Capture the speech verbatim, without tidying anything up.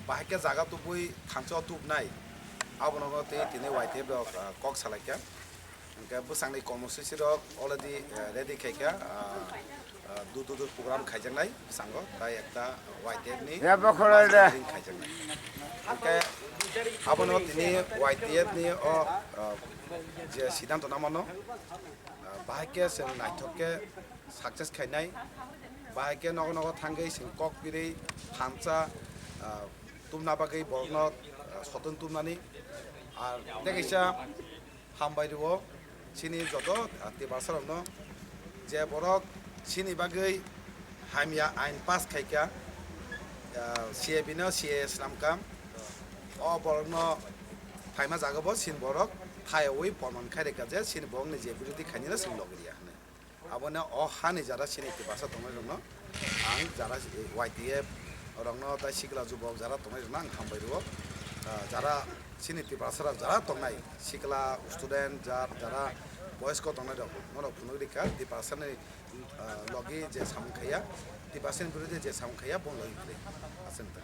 Bahai khe jaga tubui thansa o tubnai, abono tei tini Y T F rok, ah, kok salaikha. Hwnkhe bwsakni kormosuchi rok already, eh, ready khaikha, ah, ah, dur dur program khaijaknai bwskango, tai ekta Y T F ni Ya, bokhoroi de. Khaijaknai. Hwnkhe abono tini Y T F ni o, ah, je siddhanto namano, ah, bahai khe chwng naithok khe success khainai, bahai khe nogo nogo thangwi chwng kok pirwi thansa, ah, tubna bagwi borokno, ah, sotun tubnani. Ar tei kaisa hambai rwo chini joto, ah, Tiprasa rokno, je borok chini bagwi hamya ain pass khaikha, ah, C A B no C A A swnamkha, o borokno phaima jaga bo chini borok thayawi porman khai rwkha je chini borokni je birodhi khainino chwng logi rwya hwnwi. Abono o hani jara chini Tiprasa tongnai rokno ang jara Y T F rokno tai sikla jubok jara tongnai rokno ang hambai rwo. Ah, jara chini Tiprasa rok jara tongnai sikla student jar jara boysko tongnai rok norok phunuk rikha Tiprasa ni, ah, logi je samung khaiya Tiprasa ni birodhi je samung khaiya bo logi kwrwi aswk.